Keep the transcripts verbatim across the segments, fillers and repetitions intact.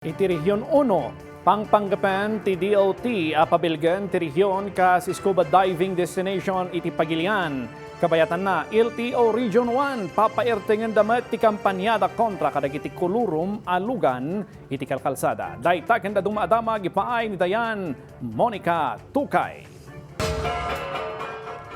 Iti Region Uno, pangpanggepen ti D O T a pabilgen ti region kas scuba diving destination iti Pagilian. Kabayatanna, L T O Region One, papairtengenda met ti kampaniada kontra kadagiti kolorum a lugan iti kalkalsada. Dayta ken dadduma a damag ipaay ni Dayan Monica Tukay.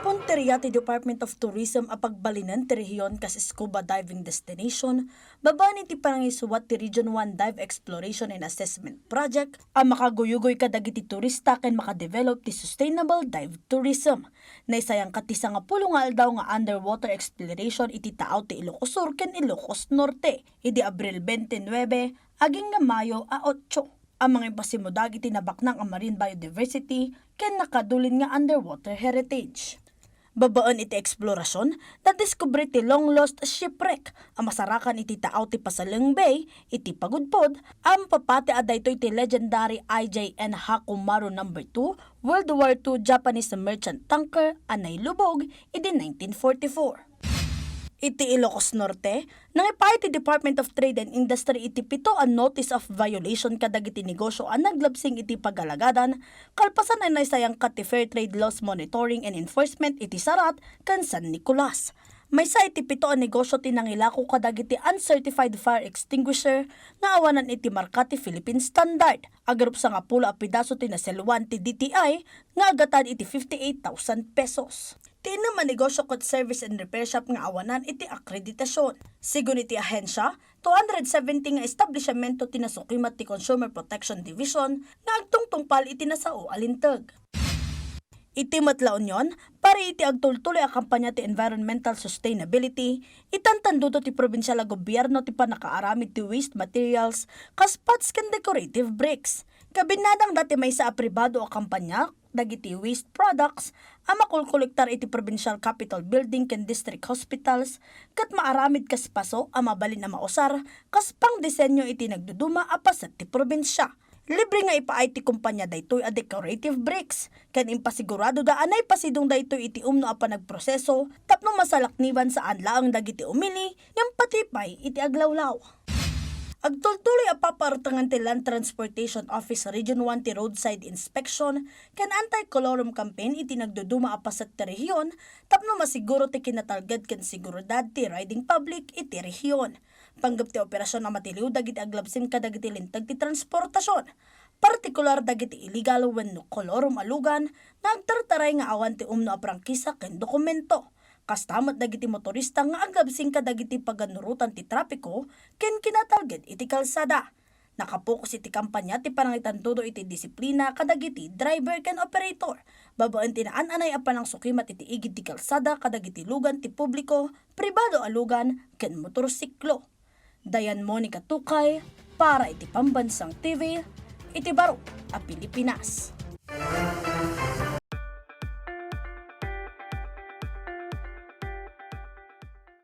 Punteria ti Department of Tourism a pagbalinen ti rehiyon kas scuba diving destination babaen iti panangisuat ti Region One Dive Exploration and Assessment Project a makaguyugoy kadagiti turista ken makadevelop ti sustainable dive tourism. Naisayangkat ti sangapulo nga aldaw nga underwater exploration iti taaw ti Ilocos Sur ken Ilocos Norte idi Abril twenty-nine agingga Mayo a otso a mangipasimmo dagiti nabaknang a marine biodiversity ken nakadulin nga underwater heritage. Babaen iti eksplorasion, nadiskubre ti long lost shipwreck a masarakan iti taaw ti Pasaleng Bay iti Pagudpod a mapapati a daytoy ti legendary I J N Hakumaru Number Two World War Two Japanese merchant tanker a nailubog idi nineteen forty-four. Iti Ilocos Norte, nangipaay ti Department of Trade and Industry iti pito a notice of violation kadagiti negosyo a naglabsing iti pagalagadan, kalpasan a naisayangkat ti Fair Trade Laws Monitoring and Enforcement iti Sarat ken San Nicolas. Maysa iti pito a negosyo ti nangilako kadagiti uncertified fire extinguisher nga awanan iti marka ti Philippine Standard. Agarup sangapulo a pidaso ti naselwan ti D T I nga agatad iti fifty-eight thousand pesos. Ti innem a negosyo ket service and repair shop nga awanan iti akreditasion. Sigun iti ahensya, two hundred seventy nga establishmento ti nasukimat ti Consumer Protection Division nga agtungtungpal iti nasao a linteg. Iti met La Union, pari iti agtultuloy a kampanya ti environmental sustainability, itantandudo ti probinsial a gobierno ti pannakaaramid ti waste materials kas pots ken decorative bricks. Kabinnadangda ti maysa a pribado a kampanya dagiti waste products a makulkolektar iti provincial capitol building ken district hospitals ket maaramid kas paso a mabalin a mausar kas pangdisenyo iti nagduduma a paset ti probinsia. Libre nga ipaay ti kumpanya daytoy a decorative bricks ken impasiguradoda a naipasidong daytoy iti umno a panagproseso tapno masalakniban saan laeng dagiti umili ngem pati pay iti aglawlaw. Agtultuloy a papaartangan ti Land Transportation Office Region One ti roadside inspection ken anti-colorum campaign iti nagduduma a paset ti rehiyon tapno masiguro ti kinatalged ken seguridad ti riding public iti rehiyon. Panggep ti operasion a matiliw dagiti aglabsim kadagiti linteg ti transportasion, partikular dagiti illegal wenno colorum a lugan nga agtartaray nga awan ti umno a prangkisa ken dokumento. Kasta met dagiti motorista nga aglabsing kadagiti paganurotan ti trapiko ken kinatalged iti kalsada. Nakapokus iti kampanya ti panangitandudo iti disiplina kadagiti driver ken operator babaen ti naan-anay a panangsukimat iti igid ti kalsada kadagiti lugan ti publiko, pribado a lugan, ken motorsiklo. Dayan Monica Tukay para iti Pambansang T V iti baro a Pilipinas.